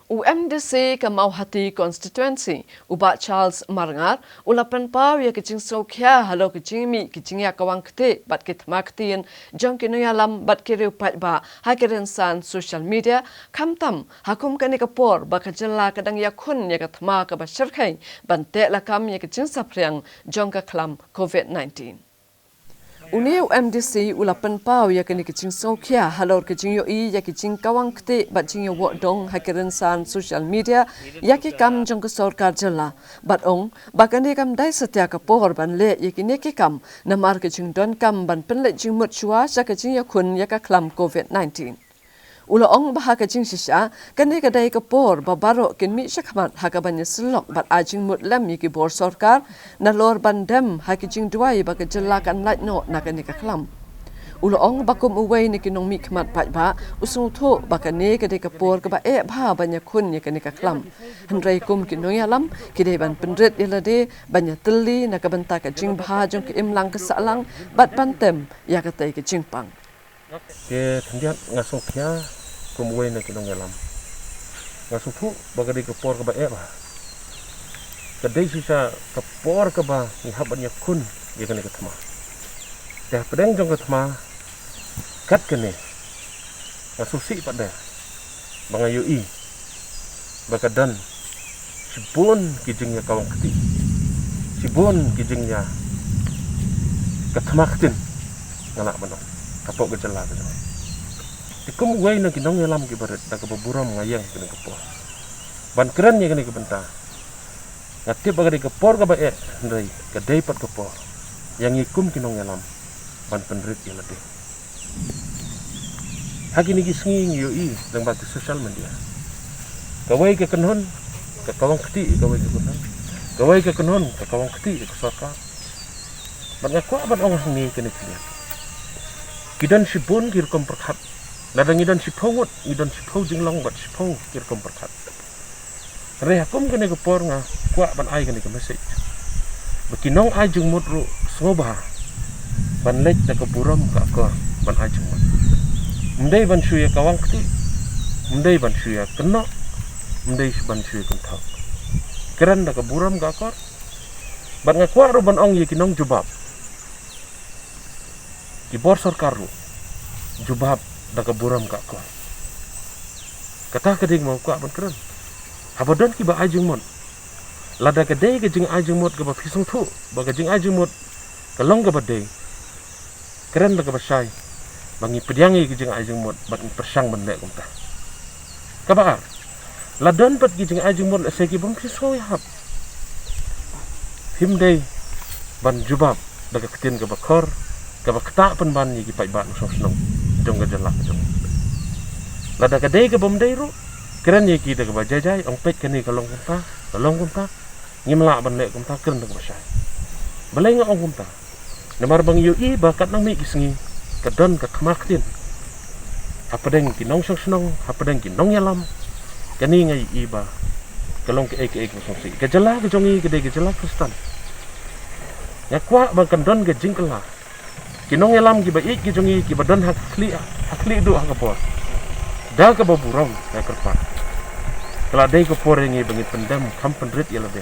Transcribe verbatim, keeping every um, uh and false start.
U MDC ka Mawhati Constituency, u Bah Charles Marngar, u la pynpaw ïa ka jingsngewkhia halor ka jingmih ka jingïakawang ktieh bad ki thma ktien jong ki nongïalam bad ki riew paidbah ha ki rynsan social media, khamtam ha kum kane ka por ba ka jylla ka dang ïakhun ïa ka thma kaba shyrkhei ban teh lakam ïa ka jingsaphriang jong ka khlam COVID nineteen. Une u MDC u la pynpaw ïa kane ka jingsngewkhia halor ka jingïohi ïa ka jingkawang ktieh bad jingïawoh dong ha ki rynsan social media ïa ki kam jong ka sorkar jylla, bad ong ba kane kam dei satia ka por ban leh ïa kine ki kam namar ka jingdonkam ban pynleit jingmut shuwa sha ka jingïakhun ïa ka khlam COVID nineteen. U la ong ba ha ka jingshisha, kane ka dei ka por ba baroh kin mih shakhmat ha kaban ïasyllok bad ai jingmut lem ïa ki bor sorkar, nalor ban dem ha ki jingduwai ba ka jylla kan lait noh na kane ka khlam. U la ong ba kum uwei na ki nongmihkhmat paidbah, u sngewthuh ba kane ka dei ka por kaba eh bha ban ïakhun ïa kane ka khlam. Hynrei kum ki nongïalam, ki dei ban pynrit ïa lade ban ïatylli na ka bynta ka jingbha jong ka imlang ka sahlang bad ban tem ïa katei ka jingpang. Te khyndiat nga sngewkhia kum uwei na ki nongïalam. Nga sngewthuh ba ka dei ka por kaba eh bha. Ka dei shisha ka por kaba ngi hap ban ïakhun ïa kane ka thma. Te hapdeng jong ka thma kat kane, nga sngewsih pat de ba nga ïohi ba ka don shibun ki jingïakawang ktieh, shibun ki jingïa ka thma ktien, nga lah ban ong, hapoh ka jylla ka jong ngi. Te kum uwei na ki nongïalam kiba rit, da kaba burom nga ïeng ha kane ka por ban kren ïa kane ka bynta. Nga tip ba ka dei ka por kaba eh, hynrei ka dei pat ka por ïa ngi kum ki nongïalam ban pynrit ïa lade. Ha kine ki sngi ngi ïohi lyngba ki social media, kawei ka kynhun ka kawang ktieh ïa kawei ka kynhun, kawei ka kynhun ka kawang ktieh ïa ka sorkar. Bad nga kwah ban ong hangne kane ka liang, ki don shibun ki rukom pyrkhat. Lada ngi don shiphew ngut, ngi don shiphew jinglong bad shiphew ki rukom pyrkhat. Hynrei ha kum kane ka por nga kwah ban ai kane ka message ba ki nong ai jingmut ruh sngewbha ban leit da ka burom ka akor ban ai jingmut. Ym dei ban shu ïakawang ktieh, ym dei ban shu ïakynnoh, ym dei ban shu ïakynthok. Kren da ka burom ka akor. Bad nga kwah ruh ban ong ïa ki nongjubab, ki bor sorkar ruh, jubab da ka burom ka akor. Kata ka dei kaba nga kwah ban kren. Haba don kiba ai jingmut, lada ka dei ka jingai jingmut kaba phi sngewthuh ba ka jingai jingmut ka long kaba dei, kren da kaba shai ba ngi pdiang ïa ka jingai jingmut bad ngi pyrshang ban leh kumta. Kaba ar, la don pat ki jingai jingmut lehse ki bym phi sngew ïahap, phim dei ban jubab da ka ktien kaba khor, kaba ktah pynban ïa ki paidbah nongshong shnong jong ka jylla ka jong ngi. Lada ka dei ka bym dei ruh, kren ïa ki da kaba jai jai, ong peit kane ka long kumta, ka long kumta. Ngim lah ban leh kumta, kren da kaba shai. Balei nga ong kumta? Namar ba ngi ïohi ba katba nang mih ki sngi ka don ka khma ktien hapdeng ki nongshong shnong, hapdeng ki nongïalam. Kane nga ïohi ba ka long kaei kaei kaba sngewsih. Ka jylla ka jong ngi ka dei ka jylla Khristan. Nga kwah ba kan don ka jingkylla. Ki nongïalam kiba ïeit ki jong ngi kiba don ha ka khlieh, ha khlieh duh ha ka bor, da kaba burom nga kyrpad, ka la dei ka por ïa ngi ba ngin pyndem kham pynrit ïa lade.